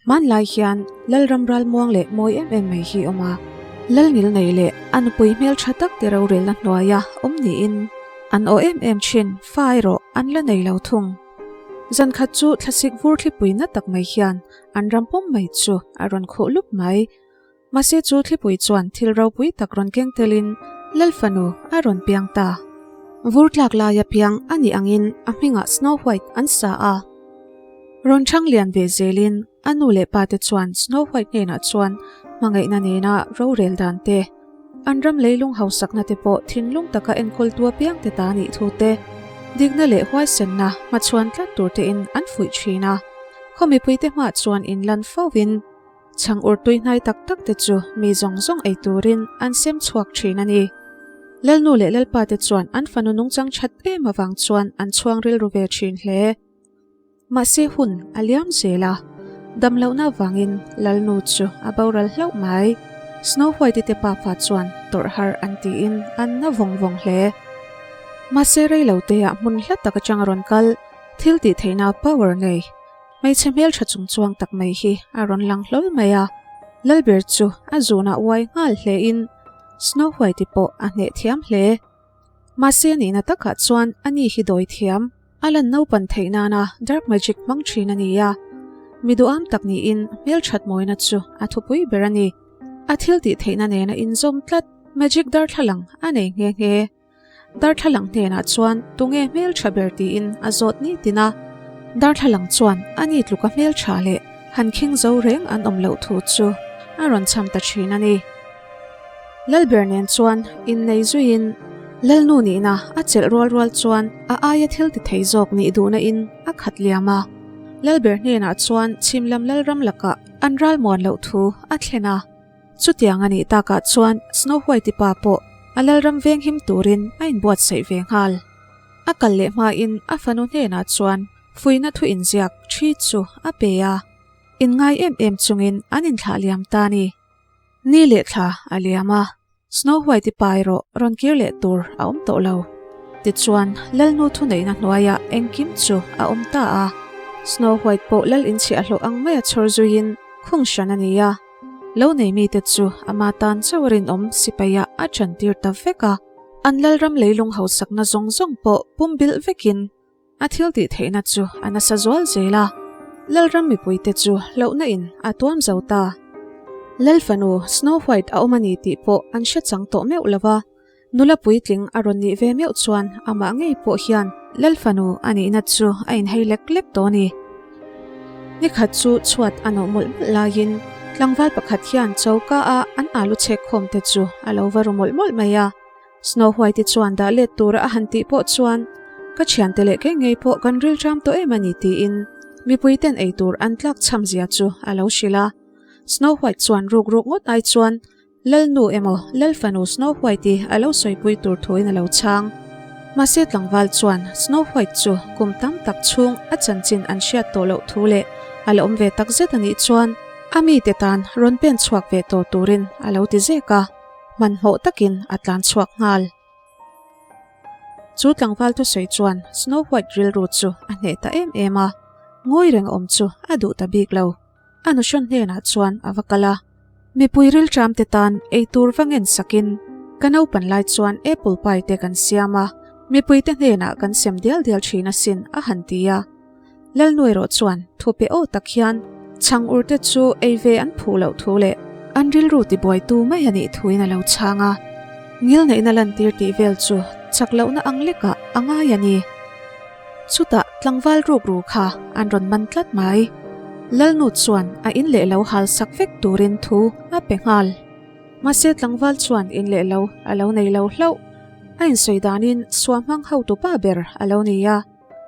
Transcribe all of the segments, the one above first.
Hmanlai hian Lalram ralmuang leh mawi em em mai hi awm a, Lalngil nei leh a nupui hmeltha tak te rorelna hnuaia awm niin an aw em em thin fa erawh an la nei lo thung. Zan khat chu thlasik vur thlipui na tak mai hian an ram pawm mai chu a rawn khuh lup mai. Mahse chu thlipui chuan thil ropui tak rawn keng telin Lal fanu a rawn piang ta. Vur tlak laia piang a nih angin a hmingah Snow White an sa a. Rawn chhang lian ve zelin a nu leh pa te chuan Snow White hnenah chuan hmangaihna nena rorel dan te, an ram leilung hausakna te pawh thinlung taka enkawltu apiang te ta nih thu te, dikna leh huaisenna hmachhuan tlat tur tein an fuih thin a. Khaw mipuite hmah chuan inlan fovin Chhang ur tui hnai tak tak te chu mi zawng zawng ei turin an sem chhuak thin a ni. Lalnu leh Lalpa te chuan an fanu nungchang that em avang chuan an chhuang rilru ve thin hle. Mahse hun a liam zel a, dam lohna avangin Lalnu chu a boral hlauh mai. Snow White-i te pafa chuan tawrh har an tiin an na vawng vawng hle. Mahse reiloteah hmun hla tak atang a rawn kal, thil tih theihna power nei. Hmeichhe hmeltha chung chuang tak mai hi a rawn lang hlawl mai a, Lalber chu a zunah uai nghal hle in Snow White-i pawh a hneh thiam hle. Mahse nihna takah chuan ani hi dawi thiam, a lan naupan theih nana dark magic hmang thin a ni a, mi duham tak niin hmelthat mawina chu a thupui ber a ni. A thil tih theihna nena inzawm tlat magic darthlalang a nei nghe nghe. Darthlalang hnenah chuan tunge hmeltha ber tiin a zawt ni tin a, darthlalang chuan a ni tluka hmeltha leh han khing zo reng an awm loh thu chu a rawn cham ta thin a ni. Lalber nen chuan innei zuiin Lalnu nihna a chelh rual rual chuan a aia thil ti thei zawk nih duhna in a khat liam a. Lalber hnenah chuan chhimlam Lalram lakah an ralmuan loh thu a thlen a. Chutiang a nih takah chuan Snow White-i pa pawh a lalram venghim turin a inbuatsaih ve nghal. A kal leh hmain a fanu hnenah chuan fuihna thu inziak thi chu a pe a, inngai em em chungin an inthlah liam ta a ni. Ni leh thla a liam a, Snow White-i pa erawh rawn kir leh tur a awm tawh lo. Tichuan, Lalnu thuneihna hnuaiah engkim chu a awm ta a. Snow White pawh lal inchhiahhlawh ang maia chhawr zuiin khung hran a ni a. Lo nei mite chu ama tan chauh a rinawm sipaiah a chantir ta vek a, an lalram leilung hausakna zawng zawng pawh pumbilh vekin a thil tih theihna chu a nasa zual zel a, lalram mipuite chu hlauhna in a tuam zo ta. Lal fanu Snow White a awm a ni tih pawh an hre chang tawh meuh lo va, nula puitling a rawn nih ve meuh chuan amah ngei pawh hian lal fanu a nihna chu a inhei lek lek tawh a ni. Nikhat chu chhuat a nawh mawlh mawlh laiin tlangval pakhat hian choka a an alu chhek khawm te chu a lo va ru mawlh mawlh mai a. Snow White-i chuan dah let tura a han tih pawh chuan ka thiante leh kei ngei pawh kan rilṭam tawh em a ni tiin mipui ten ei tur an tlak chham zia chu a lo hrilh a. Snow White chuan ruk ruk ngawt ai chuan Lalnu emaw Lalfanu Snow White-i a lo sawipui tur thuin a lo chhang. Mahse tlangval chuan Snow White chu kum tam tak chhung a chanchin an hriat tawh loh thu leh a la awm ve tak zet a nih chuan a mite tan rawn pen chhuak ve tawh turin a lo ti zek a, hmanhmawh takin a tlan chhuak nghal. Chu tlangval thusawi chuan Snow White rilru chu a hneh ta em em a, ngawi reng awm chu a duh ta bik lo. A nuhrawn hnenah chuan a va kal a, Mipui rilṭam te tan ei tur va ngen sakin ka naupan lai chuan apple pie te kan siam a, mipui te hnenah kan sem dial dial ṭhin asin a han ti a. Lalnu erawh chuan thu pe aw tak hian chhang ur te chu ei ve an phuh loh thu leh an rilru tibuaitu mai a nih thuin a lo chhang a, ngilneihna lantir tih vel chu chak lohna ang lekah a ngai a ni. Chutah tlangval rukru kha an rawn man tlat mai. Lalnu chuan a in leh lo hal sak vek turin thu a pe nghal. Mahse tlangval chuan in leh lo a lo nei lo hlauh. A insawi danin suahmang hotu pa ber a lo ni a.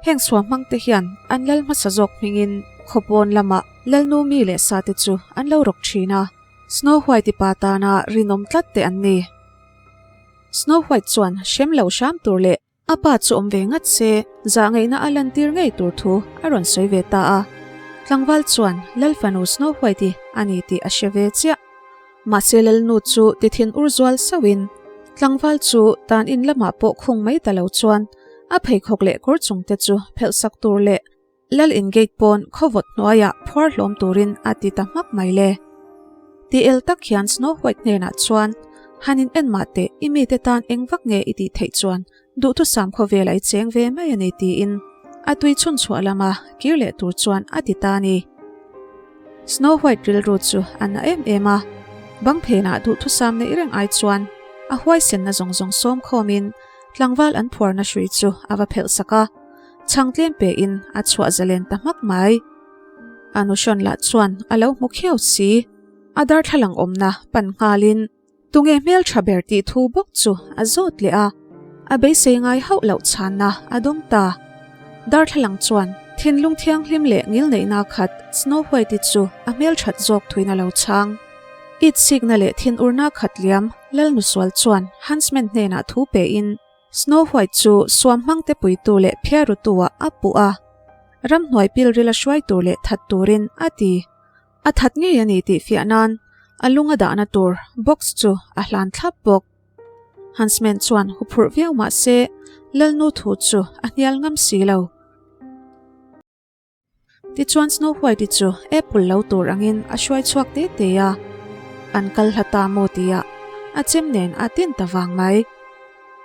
Heng suahmang te hian an lal hmasa zawk hmingin khawpawn lamah Lalnu mi leh sa te chu an lo rawk thin a. Snow White-i pa tana rinawm tlat te an ni. Snow White chuan hrem lo hram tur leh A pa chu awm ve ngat se, zahngaihna a lantir ngei tur thu a rawn sawi ve ta a. Tlangval chuan Lal fanu Snow White-i a ni tih a hre ve chiah. Mahse Lalnu chu ti thin ur zual sauhin tlangval chu tan in lamah pawh khung mai ta lo chuan a pheikhawk leh kawr chung te chu phelh sak tur leh. Lal in gate pawn khawvawt hnuaiah phuar hlawm turin a ti ta hmak mai le. Ti el tak hian Snow White hnenah chuan, Han in en mah teh, i mite tan eng vak nge i tih theih chuan duhthusam khawvelah i cheng ve mai a ni tiin a tui chhun chhuah lama kir leh tur chuan a ti ta a ni. Snow White rilru chu a na em em a, bang phenah duhthusam neih reng ai chuan a huaisenna zawng zawng sawm khawmin tlangval an phuarna hrui chu a va phelh sak a. Chhang tlem pe in a chhuah zalen ta hmak mai. A nuhrawn lah chuan a lo hmu khiau si. A darthlalang awmna pan nghal in tunge hmel tha ber tih thu bawk chu a zawt leh a. A beisei ngai hauh loh chhanna a dawng ta. Darthlalang chuan thinlung thianghlim leh ngilneihna khat Snow White-i chu a hmel that zawk thuin a lo chhang. Itsikna leh thinurna khat liam Lalnusual chuan Huntsman hnenah thu pe in Snow White chu suam hmangte puitu leh phiarutu-ah a puh a, ramhnuai pilril a hruai tur leh that turin a ti. A that ngei a ni tih fiah nan a lung a dahna tur box chu a hlan thlap bawk. Huntsman chuan huphurh viau mah se Lalnu thu chu a hnial ngam si lo. Tichuan Snow White-i chu apple lo tur angin a hruai chhuak te te a, an kal hla ta maw tia a chem nen a tin ta vang mai.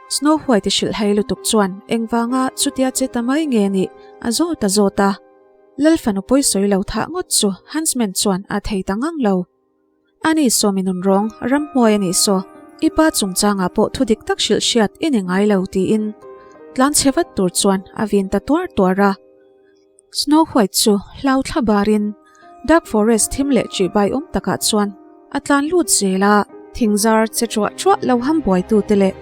Snow White-i hrilh hai lutuk chuan engvanga chutia che ta mai nge nih a zawt a zawt a. Lal fanu pawi sawi lo thah ngawt chu Huntsman chuan a thei ta ngang lo. Ani saw mi nun rawng ramhmuai a nih saw, i pa chungchangah pawh thu dik tak hrilh hriat i ni ngai lo tiin tlan chhe vat tur chuan a vin ta tuar tuar a. Snow White chu hlau thla barin Dark Forest thim leh ṭihbai awm takah chuan a tlan lut zel a. Thingzar che ṭuah ṭuah lo ham buaitute leh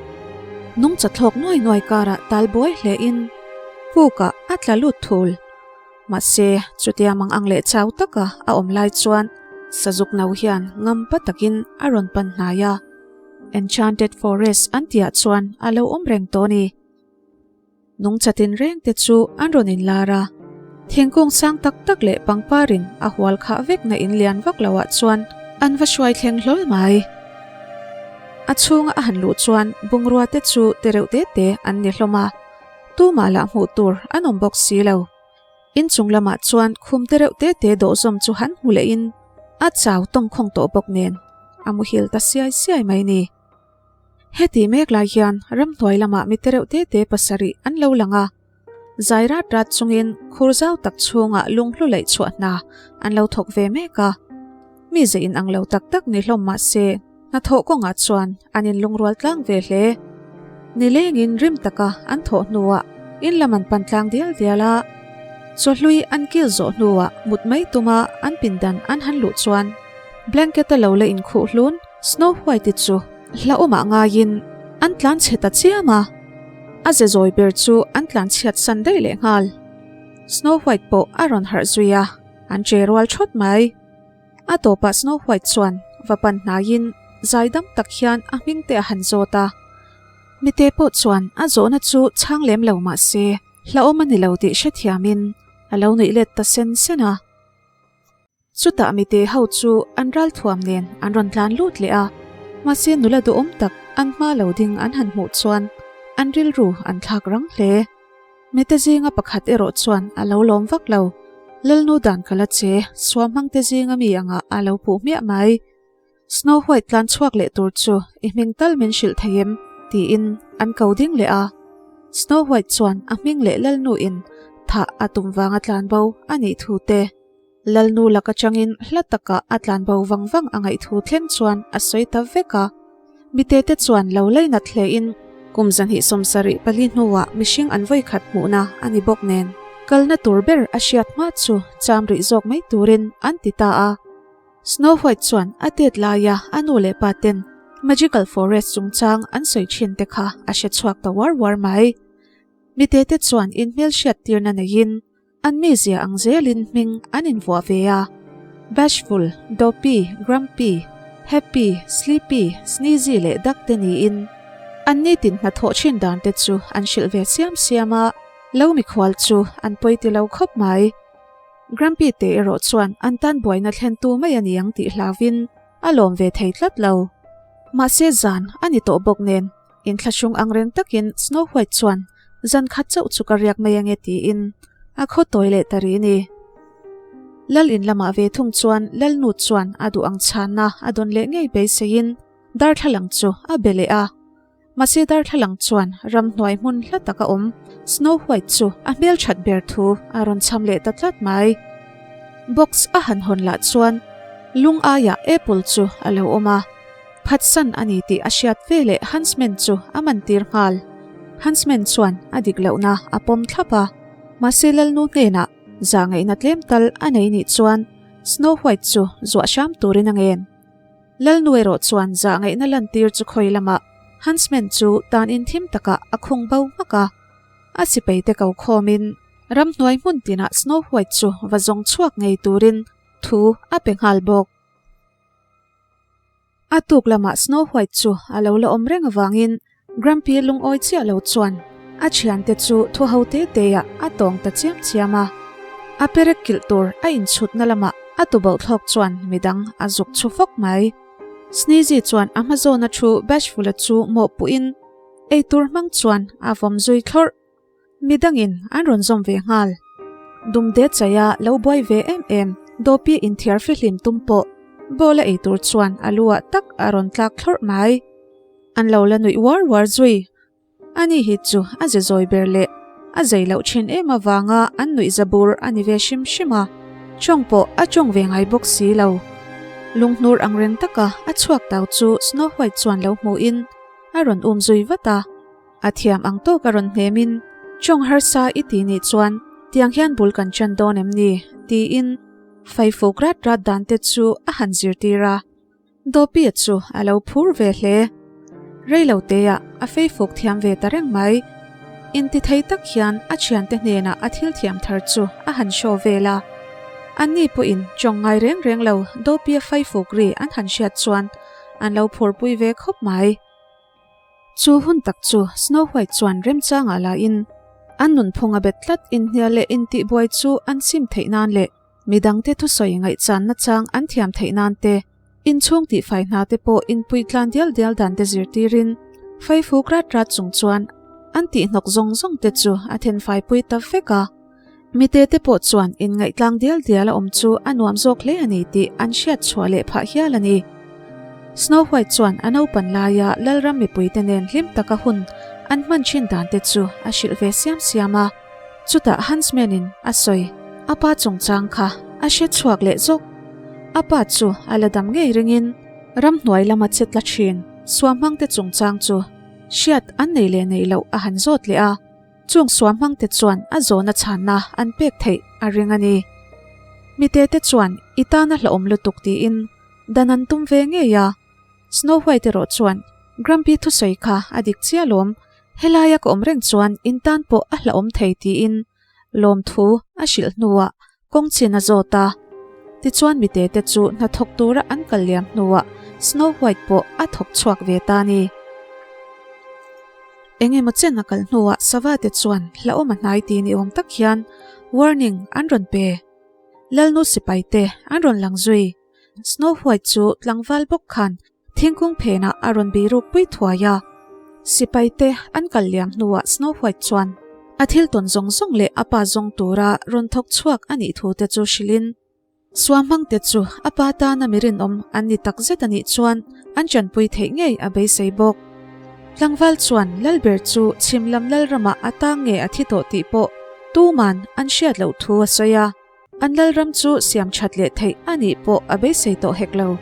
nungcha thlawk nuai nuai karah tal buai hle in pukah a tla lut thul. Mahse, chutia mang ang leh chau taka a awm lai chuan Sazuk no hian ngampa takin a rawn pan hnai a. Enchanted Forest an tihah chuan a lo awm reng tawh a ni. Nungcha tinreng te chu an rawn inlar a, thingkung sang tak tak leh pangparin a hual khah vekna in lian vak loah chuan an va hruai thleng hlawl mai. A chhunga a han luh chuan bungrua te chu te reuh te te an ni hlawm a. Tumah lah hmuh tur an awm bawk si lo. Inchung lamah chuan khum te reuh te te dawh zawm chu han hmu leh in a chau tawngkhawng tawh bawk nen a muhil ta siai siai mai ni. Heti mek lai hian ramhnuai lamah mi te reuh te te pasarih an lo lang a, zai rat rat chungin khur zau tak chhungah lunghlu laih chhuah hna an lo thawk ve mek a. Mi ze inang lo tak tak ni hlawm mah se hnathawh kawngah chuan an inlungrual tlang ve hle. Nilengin rim taka an thawh hnuah in lam an pan tlang dial dial a, chawhlui an kil zawh hnuah mut mai tuma an pindan an han luh chuan blanket a lo la inkhuh hlun Snow White-i chu hlauhawmah ngaiin an tlan chhe ta chiam a, a ze zawi ber chu an tlan chhiat san daih leh nghal. Snow White pawh a rawn harh zui a, an che rual thawt mai. A tawpah Snow White chuan va pan hnaiin zaidam tak hian a hming te a han zawt a. Mite pawh chuan a zawhna chu chhang lem lo mah se hlauhawm a ni lo tih hrethiamin a lo nuih let ta sen sen a. Chutah mite ho chu an ralthuam nen an rawn tlan lut leh a, mahse nula duhawm tak an hma lo ding an han hmuh chuan an rilru an thlak rang hle. Mite zinga pakhat erawh chuan a lo lawm vak lo. Lalnu dan ka la che, suam hmangte zinga mi angah a lo puh hmiah mai. Snow White tlan chhuak leh tur chu i hming tal min hrilh thei em? tiin an ko ding leh a. Snow White chuan a hming leh Lalnu in thah a tum vanga tlan bo a nih thu te, Lalnu lak atangin hla takah a tlan bo vang vang a ngaih thu thleng chuan a sawi ta vek a. Mite te chuan lo leinat hle in kum 274 hnuah mihring an vawikhat hmuhna a ni bawk nen kalna tur ber a hriat hma chu cham rih zawk mai turin an ti ta a. Snow White chuan a tet laia a nu leh pa ten Magical Forest chungchang an sawi thin te kha a hre chhuak ta uar uar mai. Mite te chuan inhmelhriat tirna neiin An mizia ang zelin hming an invuah ve a, Bashful, Dopey, Grumpy, Happy, Sleepy, Sneezy leh Duck te niin an nitin hnathawh thin dan te chu an hrilh ve siam siam a, lo mikhual chu an pawi ti lo khawp mai. Grumpy te erawh chuan an tan buaina thlentu mai a ni ang tih hlauvin a lawm ve thei tlat lo. Mahse zan a ni tawh bawk nen Inthlahrung ang reng takin Snow White chuan zan khat chauh chu ka riak mai ange tiin a khaw tawi leh ta rih a ni. Lal in lamah ve thung chuan Lalnu chuan a duh ang chhanna a dawn leh ngei beiseiin darthlalang chu a be leh a. Mahse darthlalang chuan ramhnuai hmun hla tak a awm Snow White chu a hmelthat ber thu a rawn cham leh ta tlat mai. Box a han hawn lah chuan lung aiah apple chu a lo awm a. Phatsan a ni tih a hriat veleh Huntsman chu a mantir nghal. Huntsman chuan a dik lohna a pawm thlap a, mahse Lalnu hnenah zah ngaihna tlem tal a nei nih chuan Snow White chu zuah hram turin a ngen. Lalnu erawh chuan zah ngaihna lantir chu khawi lamah Huntsman chu tan in thim takah a khung bo hmak a. A sipai te ko khawmin ramhnuai hmun tinah Snow White chu va zawng chhuak ngei turin thu a pe nghal bawk. A tuk lamah Snow White chu a lo la awm reng avangin Grumpy lungawi chiah lo chuan a thiante chu thu ho te te ah a tawng ta chiam chiam a. A perek kilh tur a inchhutna lamah a tuboh thlawk chuan midang a zuk chhu fawk mai. Sneezy chuan a hma zawna thu Bashful-a chu mawhpuhin eitur hmang chuan a vawm zui thlawrh. Midangin an rawn zawm ve nghal. Dumde chaia lo buai ve em em Dawpi inthiar fihlim tum pawh ball a ei tur chuan a lu ah tak a rawn tlak thlawrh mai. An lo la nuih uar uar zui. Ani hi chu a ze zawi ber leh a zei loh thin em avanga an nuih za bur a ni ve hrim hrim a, tawng pawh a tawng ve ngai bawk si lo. Lunghnur ang reng taka a chhuak tau chu Snow White chuan lo hmuhin a rawn um zui vat a. A thiam ang tawk a rawn hnemin, Chawng harsa i ti nih chuan tiang hian bul kan chan dawn em ni? tiin faifuk rat rat dan te chu a han zirtir a. Dawpia chu a lo phur ve hle. Reilo teah a feifuk thiam ve ta reng mai. Intithei tak hian a thiante hnenah a thil thiam thar chu a han show vel a. Anni pawhin chawng ngai reng reng lo Dawpia faifuk ri an han hriat chuan an lo phurpui ve khawp mai. Chu hun tak chu Snow White chuan remchangah la in an nunphung a bet tlat inhnial leh intihbuai chu an sim theih nan leh midangte thusawi ngaihchan nachang an thiam theih nan te, inchhung tihfai hna te pawh inpuitlan dial dial dan te zirtirin faifuk rat rat chung chuan an tihhnawk zawng zawng te chu a thenfaipui ta vek a. Mite te pawh chuan inngaihtlang dial dial a awm chu a nuam zawk hle a ni tih an hriat chhuah leh phah hial a ni. Snow White chuan a naupan laia Lalram mipuite nen hlim taka hun an hman thin dan te chu a hrilh ve siam siam a. Chutah Huntsman-in a sawi a pa chungchang kha a hre chhuak leh zawk. A pa chu a la dam ngei ringin ramhnuai lama che tla thin suamhmangte chungchang chu hriat an nei leh neih loh a han zawt leh a. Chung suamhmangte chuan a zawhna chhanna an pek theih a ring a ni. Mitete chuan i tan a hlauhawm lutuk tiin dan an tum ve ngei a. Snow White erawh chuan Grumpy thusawi kha a dik chiah lawm, helaia ka awm reng chuan in tan pawh a hlauhawm thei tiin lawmthu a hrilh hnuah kawng chin a zawt a. Tichuan mitete chu hnathawk tura an kal liam hnuah Snow White pawh a thawk chhuak ve ta a ni. Eng emaw chen a kal hnuah sava te chuan hlauhawm a hnai ti ni awm tak hian warning an rawn pe. Lalnu sipai te an rawn lang zui. Snow White chu tlangval bawk khan thingkung phenah a rawn bei ruk pui thuai a. Sipai te an kal liam hnuah Snow White chuan a thil tawn zawng zawng leh a pa zawng tura rawn thawk chhuak a nih thu te chu hrilhin, Suamhmangte chu a pa tana mi rinawm an ni tak zet a nih chuan an chanpui theih ngei a beisei bawk. Tlangval chuan Lalber chu chhim lam Lalramah a tang nge a thi tawh tih pawh tuman an hriat loh thu a sawi a. An Lalram chu siam that leh theih a nih pawh a beisei tawh hek lo.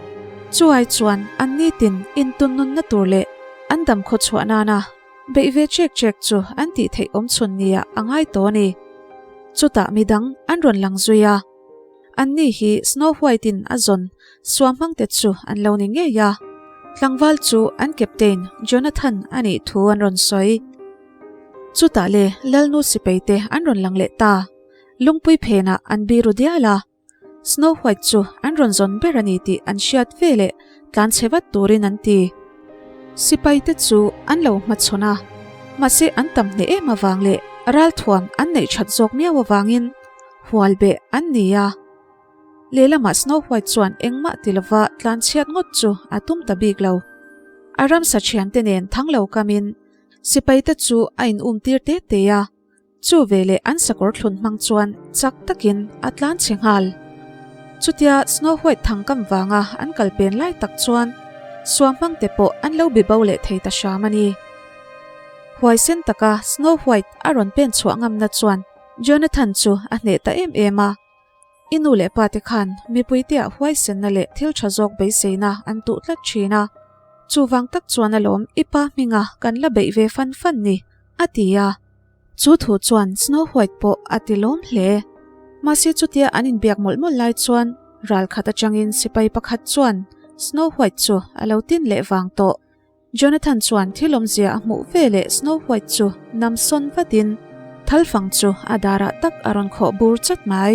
Chu ai chuan an nitin intunnunna tur leh an dam khawchhuah nana beih ve chek chek chu an tih theih awmchhun nia a ngai tawh a ni. Chutah midang an rawn lang zui a. Anni hi Snow White in a zawn suamhmangte chu an lo ni ngei a, tlangval chu an captain Jonathan a nih thu an rawn sawi. Chutah le Lalnu sipaite an rawn lang leh ta, lungpui phenah an biru dial a, Snow White chu an rawn zawn ber a ni tih an hriat ve leh tlan chhe vat turin an ti. Sipaite chu an lo hmachhawn a, mahse an tam hneh em avang leh ralthuam an neih that zawk miau avangin hual beh an ni a. Lehlamah Snow White chuan engmah ti lova tlan chhiat ngawt chu a tum ta bik lo. A ramsa thiante nen thang lo kamin sipaite chu a in um tir te te a. Chu veleh an sakawr thlun hmang chuan chak takin a tlan chhe nghal. Chutia Snow White thangkam vanga an kal pen lai tak chuan suam hmangte pawh an lo be bo leh thei ta hram a ni. Huaisen taka Snow White a rawn pen chhuah ngamna chuan Jonathan chu a hneh ta em em a. I nu leh pa te khan mipuiteah huaisenna leh thil tha zawk beiseina an tuh tlat thin a. Chuvang tak chuan alawm i pa hminga kan la beih ve fan fan ni, a ti a. Chu thu chuan Snow White pawh a ti lawm hle. Mahse chutia an inbiak mawlh mawlh lai chuan ral khat atangin sipai pakhat chuan Snow White chu a lo tin leh vang tawh. Jonathan chuan thil awmzia a hmuh ve leh Snow White chu nam sawn vatin thalfang chu a darah tak a rawn khawh bur chat mai.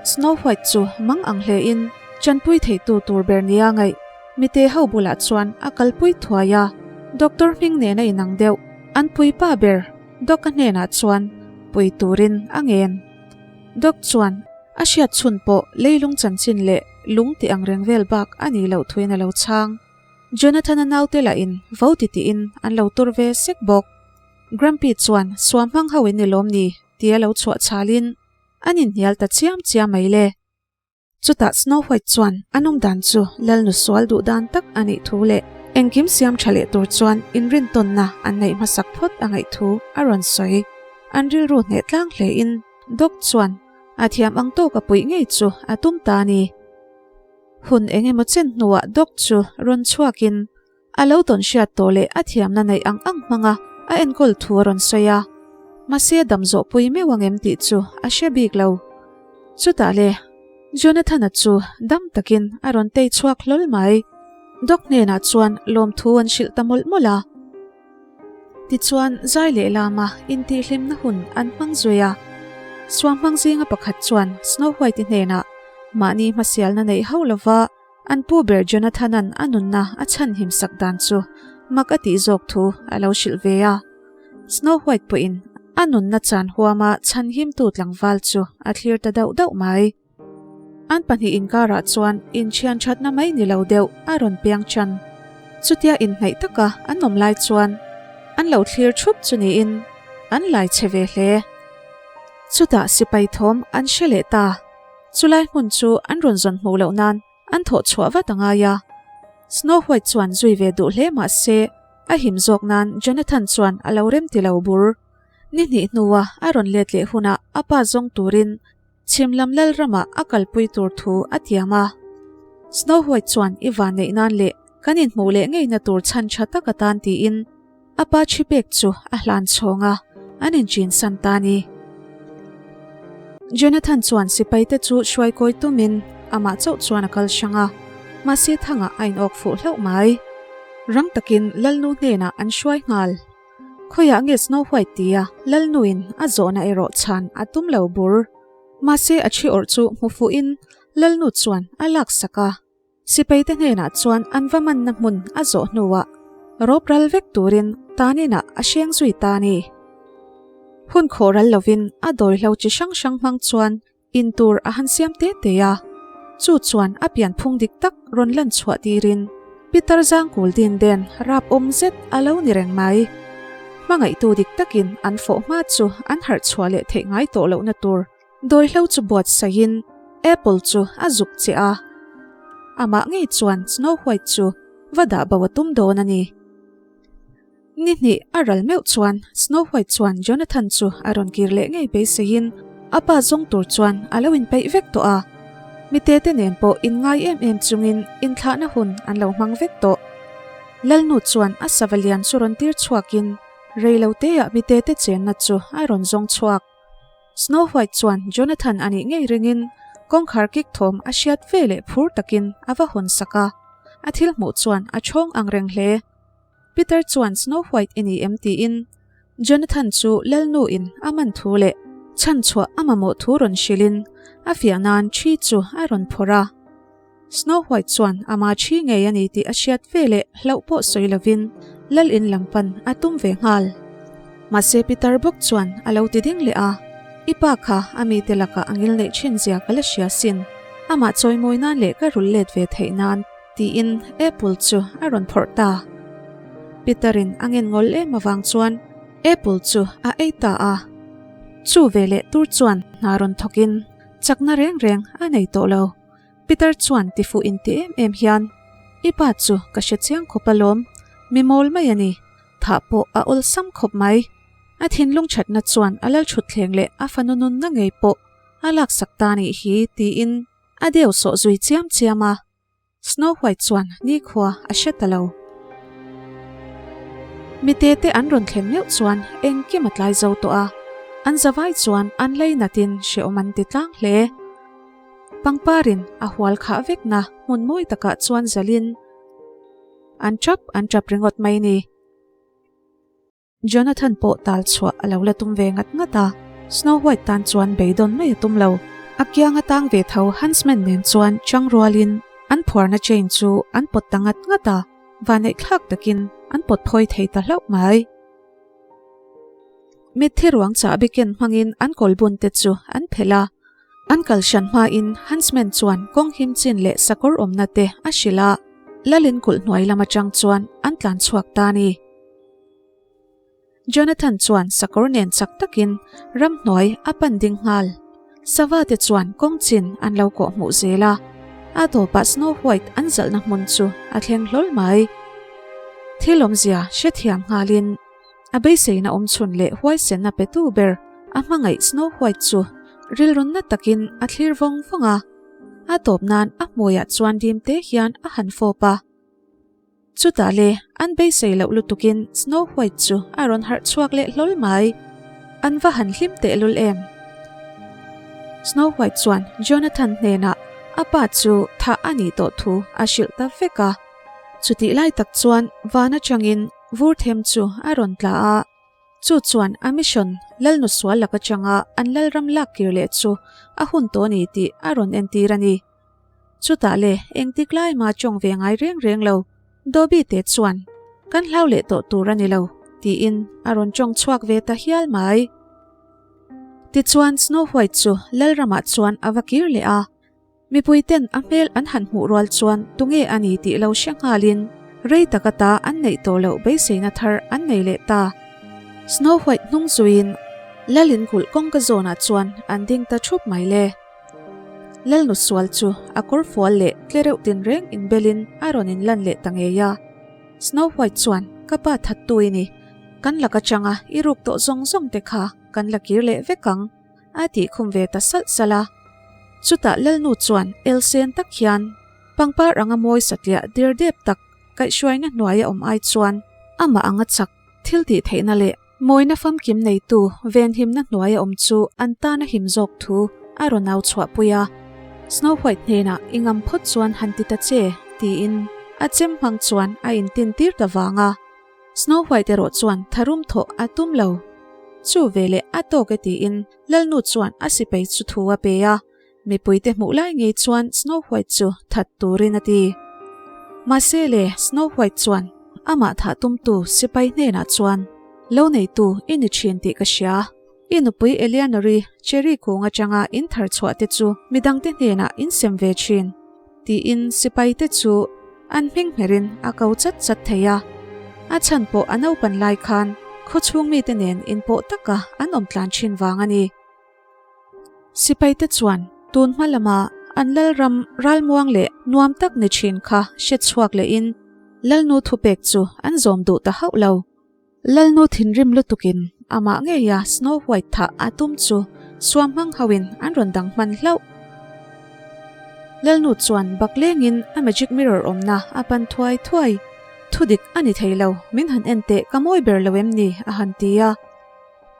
Snow White chu mang ang hlein chanpui theitu tur ber nia ngaih mite ho bulah chuan a kalpui thuai a, Doctor hming nena inang deuh an puipa ber Doc-a hnenah chuan pui turin a ngen. Doc chuan a hriat chhun pawh leilung chanchin leh lung tih angreng vel bak a nih loh thuin a lo chhang. Jonathan-a naute lahin vo ti tiin an lo tur ve sek bawk. Grumpy chuan suam hmang ho in ni lawm ni tia lo chhuah chhalin an inhnial ta chiam chiam mai le. Chutah Snow White chuan an awm dan chu Lalnu sual duh dan tak a nih thu leh engkim siam tha leh tur chuan inrintawnna an neih hmasak phawt a ngaih thu a rawn sawi. An rilru hneh tlang hlein Doc chuan a thiam ang tawk a puih ngei chu a tum ta a ni. Hun eng emaw chen hnuah Doc chu rawn chhuakin a lo tawn hriat tawh leh a thiamna neih ang ang hmanga a enkawl thu a rawn sawi a. Mahse a dam zawh pui meuh ang em tih chu a hre bik lo. Chutah le, Jonathan-a chu dam takin a rawn tei chhuak hlawl mai. Doc hnenah chuan lawmthu an hrilh ta mawlh mawlh a. Tichuan, zai leh lama intihhlimna hun an hmang zui a. Suanghmang zinga pakhat chuan Snow White-i hnenah mahni hmasialna neih hauh lova an pu ber Jonathan-a'n a nunna a chhanhim sak dan chu mak a tih zawk thu a lo hrilh ve a. Snow White pawhin a nunna chan huama chhanhimtu tlangval chu a thlir ta dauh dauh mai. An pahnih inkarah chuan inthian thatna mai ni lo deuh a rawn piang chan. Chutia inhnaih taka an awm lai chuan an lo thlir thup chu niin an lai che ve hle. Chutah sipai thawm an hre leh ta. Chulai hmun chu an rawn zawn hmuh loh nan an thawh chhuah vat a ngai a. Snow White chuan zui ve duh hle mah se a him zawk nan Jonathan chuan a lo rem ti lo bur. Ni hnih hnua a rawn let leh hunah a pa zawng turin Chhim lam lal ramah a kalpui tur thu a tiam a. Snow White chuan i van neih nan leh kan inhmuh leh ngeina tur chhan tha tak atan tiin a pa thi pek chu a hlan chhawng a, an inchin san ta ni. Jonathan chuan sipaite chu hruaikawi tumin amah chauh chuan a kal hrang a, mahse thangah a inawk fuh hlauh mai. Rang takin Lalnu hnenah an hruai nghal. Khawiah nge Snow White tia Lalnuin a zawhna erawh chhan a tum lo bur. Mahse a thi awrh chu hmu fuhin Lalnu chuan a laksak a. Sipaite hnenah chuan an va manna hmun a zawh hnuah rawp ral vek turin taninah a hreng zui ta a ni. Hun khawh ral lovin a dawihlo chi hrang hrang hmang chuan In tur a han siam te te a, chu chuan a pianphung dik tak rawn lan chhuah tirin Pitar Zangkul din den rap awm zet a lo ni reng mai. Hmangaihtu dik takin an fawh hma chu an harh chhuah leh theih ngai tawh lohna tur dawihlo chu buatsaihin Apple chu a zuk che a. Amah ngei chuan Snow White chu va dah bo a tum dawn a ni. Ni hnih a ral meuh chuan Snow White chuan Jonathan chu a rawn kir leh ngei beiseiin a pa zawng tur chuan a lo inpeih vek tawh a. Mite te nen pawh inngai em em chungin inthlahna hun an lo hmang vek tawh. Lalnu chuan a sava lian chu rawn tir chhuakin reiloteah mite te chenna chu a rawn zawng chhuak. Snow White chuan Jonathan a nih ngei ringin kawngkhar kik thawm a hriat ve leh phur takin a va hawn sak a. A thil hmuh chuan a chhawng ang reng hle. Peter chuan Snow White i ni em tiin Jonathan chu Lalnu in a man thu leh chhanchhuah a mamawh thu rawn hrilhin a fiah nan thi chu a rawn phawrh a. Snow White chuan ama thi ngei a ni tih a hriat ve leh hlauh pawh sawi lovin Lal in lam pan a tum ve nghal. Mahse Peter bawk chuan a lo ti ding leh a, I pa kha a mite lakah a ngil neih thin zia ka la hria sin, amah chawimawi nan leh ka rul let ve theih nan, Tiin Apple chu a rawn phawrh ta. Peter-in a ngen ngawl em avang chuan Apple chu a ei ta a. Chu veleh tur chuan hna rawn thawkin chakna reng reng a nei tawh lo. Peter chuan tifuh inti em em hian, I pa chu ka hre chiang khawp alawm, mi mawl mai a ni, thah pawh a awlsam khawp mai. A thinlung thatna chuan a lalthutthleng leh a fanu nunna ngei pawh a laksak ta nih hi tiin a deu sawh zui chiam chiam a. Snow White chuan nikhua a hre ta lo. Mite te an rawn thlen meuh chuan engkim a tlai zo tawh a, an zavai chuan an lainatin hrehawm an ti tlang hle. Pangparin a hual khah vekna hmun mawi takah chuan zalin an tap an tap ringawt mai ni. Jonathan pawh tal chhuah a lo la tum ve ngat ngat a, Snow White tan chuan beidawn mai a tum lo. A kianga tang ve tho Huntsman nen chuan chang rualin an phuarna chain chu an pawt ta ngat ngat a, vaneihthlak takin an pawt phawi thei ta hlauh mai. Mitthi ruang chahbi ken hmangin an kawlbun te chu an phelh a, an kal hran hmain Huntsman chuan kawng him chin leh sakawr awmna te a hrilh a, Lalin kulh hnuai lam atang chuan an tlan chhuak ta a ni. Jonathan chuan sakawr nen chak takin ramhnuai a pan ding nghal. Sava te chuan kawng chin an lo kawh hmuh zel a, a tawpah Snow White an zalhna hmun chu a thleng hlawl mai. Thil awmzia hrethiam nghalin a beiseina awmchhun leh huaisenna petu ber a hmangaih Snow White chu rilrunna takin a thlir vawng vawng a, a tawp nan a hmuiah chuan dim te hian a han fawp a. Chutah le, an beisei loh lutukin Snow White chu a rawn harh chhuak leh hlawl mai. An va han hlim tehlul em? Snow White chuan Jonathan hnenah a pa chu thah a nih tawh thu a hrilh ta vek a. Chutih lai tak chuan van atangin vur them chu a rawn tla a. Chu chuan a mission Lalnu sual lak atanga an lalram lak kir leh chu a hun tawh a ni tih a rawn entir a ni. Chutah le, engtik lai mah tawng ve ngai reng reng lo, Dobby te chuan, Kan hlau leh tawh tur a ni lo, tiin a rawn tawng chhuak ve ta hial mai. Tichuan Snow White chu Lalramah chuan a va kir leh a, mipui ten a hmel an han hmuh rual chuan tunge a ni tih lo hre nghalin rei tak ata an neih tawh loh beiseina thar an nei leh ta. Snow White hnung zuiin Lalin kulh kawngka zawnah chuan an ding ta thup mai le. Lalnu sual chu a kawr fual leh tle reuh tinreng inbelin a rawn inlan leh ta ngei a. Snow White chuan, Ka pa thattu i ni. Kan lak atanga i ruk tawh zawng zawng te kha kan la kir leh vek ang, a tih khum ve ta salh salh a. Chutah Lalnu chuan elsen tak hian pangpar anga mawi satliah dirdep tak kaihhruaina hnuaia awm ai chuan amah anga chak thil tih theihna leh Mawina famkim neitu venhimna hnuaia awm chu an tan a him zawk thu a rawn au chhuahpui a. Snow White hnenah i ngam phawt chuan han ti ta che, tiin a chem hmang chuan a intintir ta vang a. Snow White erawh chuan tharum thawh a tum lo. Chu veleh a tawk e tiin Lalnu chuan a sipai chu thu a pe a. Mipuite hmuh lai ngei chuan Snow White chu that turin a ti. Mahse le, Snow White chuan amah thah tumtu sipai hnenah chuan, Lo neitu i ni thin tih ka hria. I nupui Eleanor-i cherry kung atanga in thar chhuah te chu midangte hnenah in sem ve thin, tiin sipaite chu an hming hmerin a ko chat chat thei a. A chhan pawh a naupan lai khan khawchhung mite nen inpawh taka an awm tlan thin vang a ni. Sipaite chuan tun hma lama an lalram ralmuang leh nuam tak ni thin kha hre chhuak lehin Lalnu thupek chu an zawm duh ta hauh lo. Lalnu thinrim lutukin amah ngeia Snow White thah a tum chu suam hmang hoin an rawn dang hman hlauh. Lalnu chuan bak lengin a magic mirror awmna a pan thuai thuai. Thudik a ni thei lo, min han en teh ka mawi ber lo em ni a han ti a.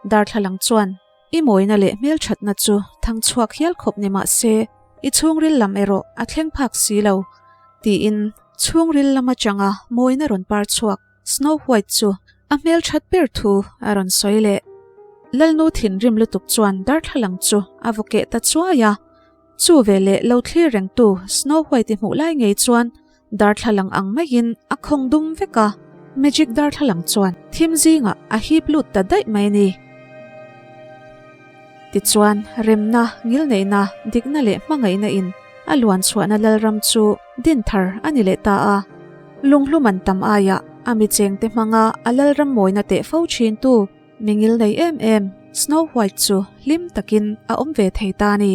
Darthlalang chuan. I mawina leh hmelthatna chu thang chhuak hial khawp ni mah se, i chhungril lam erawh a thleng phak si lo, tiin chhungril lam atanga mawina rawn par chhuak Snow White chu a hmelthat ber thu a rawn sawi leh. Lalnu thinrim lutuk chuan darthlalang chu a vaw keh ta chuai a, chu veleh lo thlir rengtu Snow White-i hmuh lai ngei chuan Darthlalang ang maiin a khawng dum vek a, magic darthlalang chuan thim zingah a hip lut ta daih mai a ni. Tichuan, remna, ngilneihna, dikna leh hmangaihna in a luan chhuahna lalram chu din thar a ni leh ta a. Lunghlum an tam aiah a mi chengte hmanga a lalram mawina teh fo thintu mi ngilnei em em. Snow White chu hlim takin a awm ve thei ta a ni.